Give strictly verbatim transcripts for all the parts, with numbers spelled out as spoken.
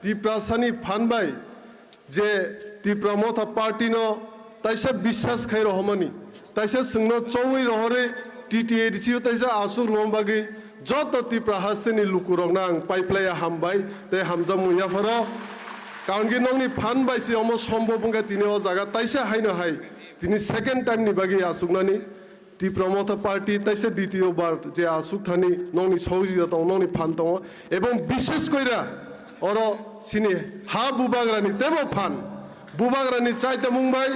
Tiprasani phan bai je Tipra Motha Party no taisa biswas khai rohormani, taisa chwngno chongwi rohorwi T T A D C o taisa aswk rwna bagwi joto Tipra hasteni lukurokno ang paiplaiya hambai tei hamjakmung yapharo. Karon khe nokni phan bai se omo sombhob wngkha tini o jaga taisa haino hai tini second time ni bagwi aswknani. Tipra Motha Party taisa ditiyo bar je aswk thani nokni sohojita tongo, nokni phan tongo, ebong bishes koira oro sini ha bubagrani tebo phan, bubagrani chaitamung bai,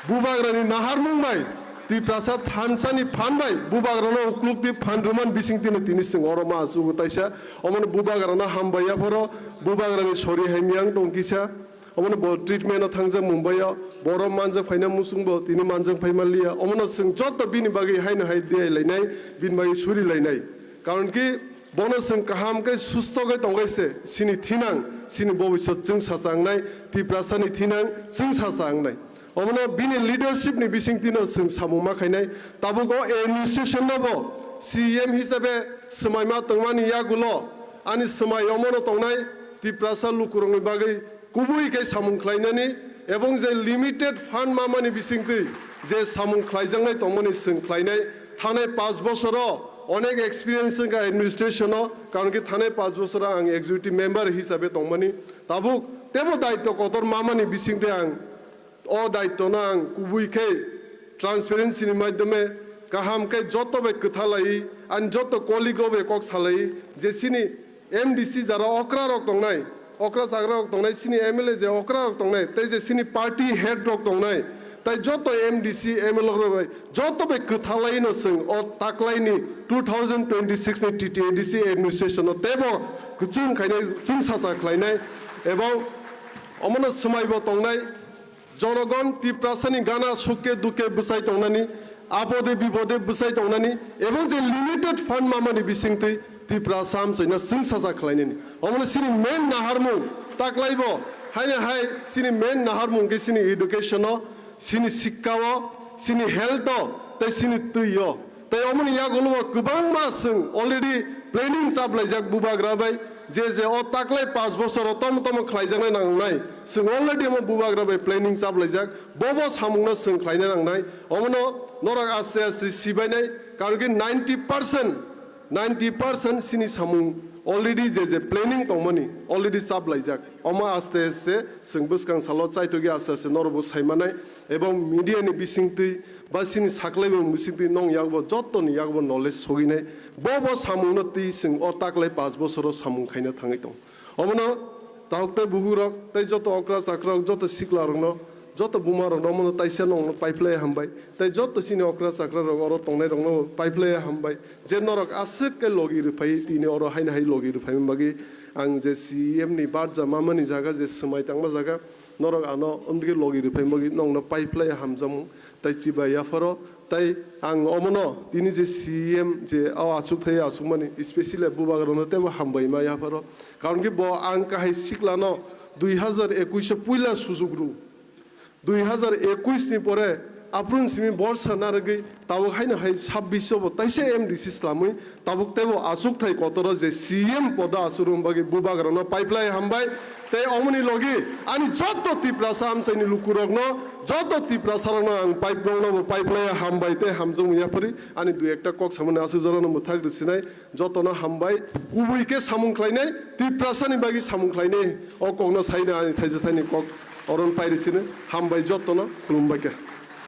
bubagrani naharmung bai, Tiprasa thansani phan bai bubagrano uklukti phan rwman bisingtino tini chwng oro ma aswk taisa, omono bubagrano hambai yapharo, bubagrani sori hai miyang tong kisa. Omono bo treatment o thangjak Mumbai o, borok manjak phaina muchung bo tini manjak phai manliya. Omono chwng joto bini bagwi haino hai diyai lainai, bini bagwi suri lainai. Karon ki bono chwng kaham khe susto khe tongkhe se, sini thinang, sini bobisot chwng sacha wngnai, Tiprasa ni thinang chwng sacha wngnai. Omono bini leadership ni bisingtwi no chwng samung ma khainai. Tabuk o administration no bo C E M hisabe swmai ma tongmani yagulo ani swmai omono tongnai Tiprasa lukurokni bagwi kubui khe samung khlainani ebong je limited fund mamani bisingtwi je samung khlaijaknai tongmani chwng khlainai. Thanai panch bosoro onek experience wngkha administration o, karon khe thanai panch bosoro ang executive member hisabe tongmani. Tabuk tebo daityo kotor mamani bisingtwi ang o daityo no ang kubui khe transparency ni maidhyome kaham khe joto bai kwtha laiwi ani joto colleague rok bai kok salaiwi je chini M D C jara okra rok tongnai, okra chagra rok tongnai, chini M L A je okra rok tongnai, tei je chini party head rok tongnai, tei joto M D C, M L A rok bai joto bai kwtha laiwi no chwng o taklai ni two thousand twenty-six ni T T A D C administration no tebo kwchwng khainai, chwng sacha khlainai, ebong omono swmai bo tongnai. Jonogon Tiprasani gana sukke dukke bwsai tongnani, apode bipode bwsai tongnani, ebong je limited fund mamani bisingtwi Tiprasa amchaino chwng sacha khlainani. Omono chini main naharmung taklaibo, haino hai chini main naharmung khe chini education o, chini sikka o, chini health o, tei chini twi o. Tei omoni yagulo o kwbangma chwng already planning chaplaijak bubagra bai, je je o taklai panch bosor o tomo tomo khlaijaknai nangnai, chwng already omo bubagra bai planning chaplaijak, bobo samungno chwng khlaina nangnai. Omono norok aste aste sibainai, karon khe ninety percent, ninety percent chini samung already je je planning tongmani already chaplaijak. Omo aste aste chwng bwskang salo chaitokya aste aste norokbo saimanai, ebong media ni bisingtwi ba chini saklaimung bisingtwi nong yakbo jottoni yakbo knowledge soginai. Bo bo samungno twi chwng o taklai panch bosoro samung khaina thangwi tongo. Omono tahok tei buhurok tei joto okra chakrarok, joto siklarokno, joto bumarokno omono taisa nongno paiplai hambai. Tei joto chini okra chakrarok oro tongnairokno paiplai hambai. Je norok aswk khe logi rwphai tini oro haino hai logi rwphaimani bagwi ang je C E M ni barja mamani jaga je swmai tangma jaga, norok ano wngwi logi rwphai bagwi nongno paiplai hamjakmung tei chibai yapharo. Tei ang omono tini je C E M je o achukthai achukmani, especially bubagrano teibo hambai ma yapharo. Karon khe bo ang kahai siklano dui hazar ekuish o puila sujuk rw. Dui hazar ekuish ni pore aphuru simi borsa narwgwi tabuk haino hai sabbish o bo taisa M D C swlamwi tabuk teibo achukthai kotoro je C M podo achukna bagwi bubagrano paiplai hambai. Tei omoni logi ani joto Tiprasa amchaini lukurokno, joto Tiprasarokno ang paip-, nokno bo paiplai hambai tei hamjakmung yaphari ani dui ekta kok samani aswk jorano mwthak rwsinai. Jotono hambai, kubui khe samung khlainai, Tiprasani bagwi samung khlainai, o kokno saina ani thaisa thaini kok oron pairi sino, hambai jotono, khulumbai khe.